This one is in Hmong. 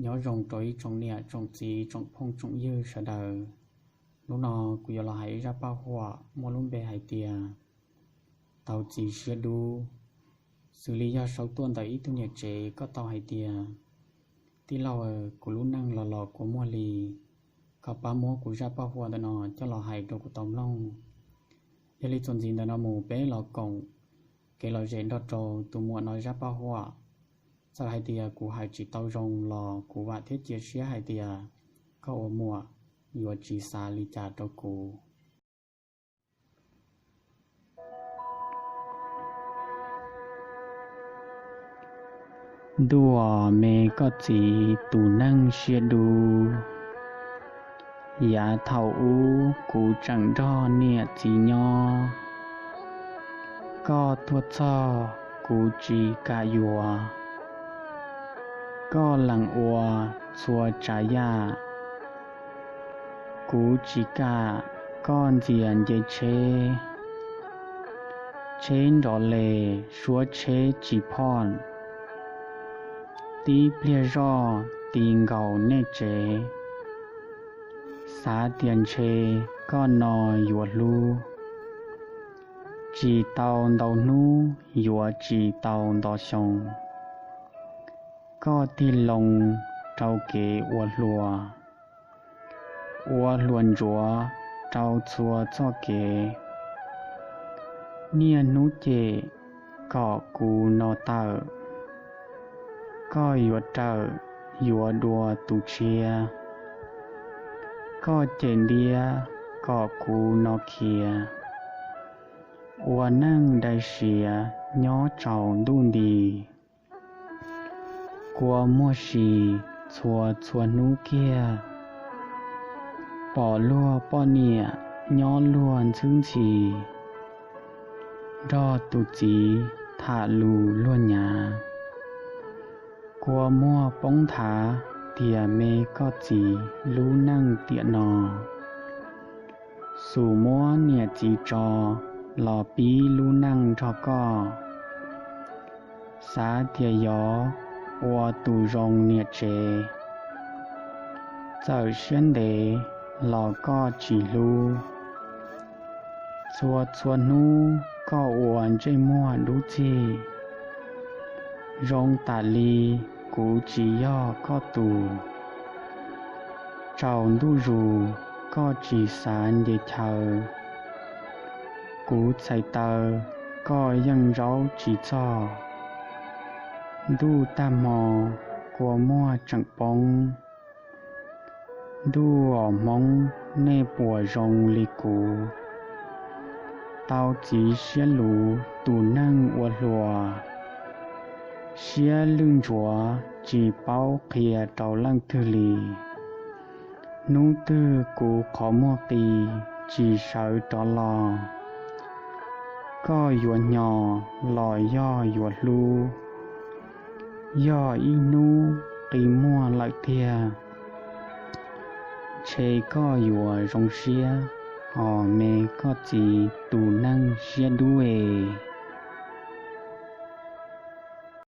Nyob zoo rau ib tsoom niam tsoom txiv tsoom phooj tsoom ywg sawv daws. Hnub no kuv yuav los hais ib zaj paj huam muaj lub npe hais tias tau txiv siab dub. Xws li yog sau tuaj ntawm ib tug niam tsev, koj tau hais tias, tij laug, kuv lub neej los los kua muag li, koj pab muab kuv zaj paj huam ntawm no coj los hais rau kuv tau mloog. Yog li txuas ntxiv ntawm no mus peb los koom kev lom zem nrog rau tus muam no zaj paj huam. Txawm hais tias kuv hais tsis tau zoo los kuv vam thiab cia siab hais tias koj ua muam yuav tsis xav li cas rau kuv. Ntuj aw, me koj txiv tus neeg siab dub, yav thaum ub kuv tseem nrog niam txiv nyob, koj tuaj txog kuv tsis kam yuav. Koj lees ua txhua tsav yam, kuv tsis kam koj ntxias nce tsheb. Tsheb nrov les suab tsheb tsis phoj, tib pliag zoj ti nkaus nej tsev. Xav tias ntshe koj no yuav hlub, tsis tau ntau hnub yuav tsis tau nto xyoo. Koj tig loo rau kev ua hluas, ua hluas ntsuav rau txhua txoj kev. Niaj hnub cem kom kuv no tawm, koj yuav rawm yuav dua tus tshiab. Koj cem ntiab kom kuv no khiav, ua neej dai siav nyob tsaus ntuj nti. Kua muag si txhua txhua hnub kiag, pom luag poj niam nyob luag ntxhwb ntxhi, nrog tus txiv tham lus luag nyav. Kua muag poob nthav tias me koj txiv lub neej tiam no, xum muab niam txiv tso los pib lub neej nrog koj. Xav tias yog ua tus zoo niam tsev, txawm siab ntev los koj tsis hlub. Txhua txhua hnub koj ua ntsej muag dub txig, zoo tam li kuv tsis yog koj tus. Tsaus ntuj zus koj tsis xav nce chaw, kuv txhais taw koj yeej zaub tsis txog. Ntuj tag hmo kua muag tseem poob. Ntuj aw hmoob, nej puas zoo li kuv, tau txiv siab luv tus neeg ua hluas. Siab lwj ntsuav tsis paub qhia rau leej twg li. Hnub twg kuv qhov muag qi tsis sawv rov los, koj yuav hnyo los yog yuav hlub. Yog ib hnub qi muag lawm tiag, ntshe koj yuav zoo siab os me koj txiv tus neeg siab dub es.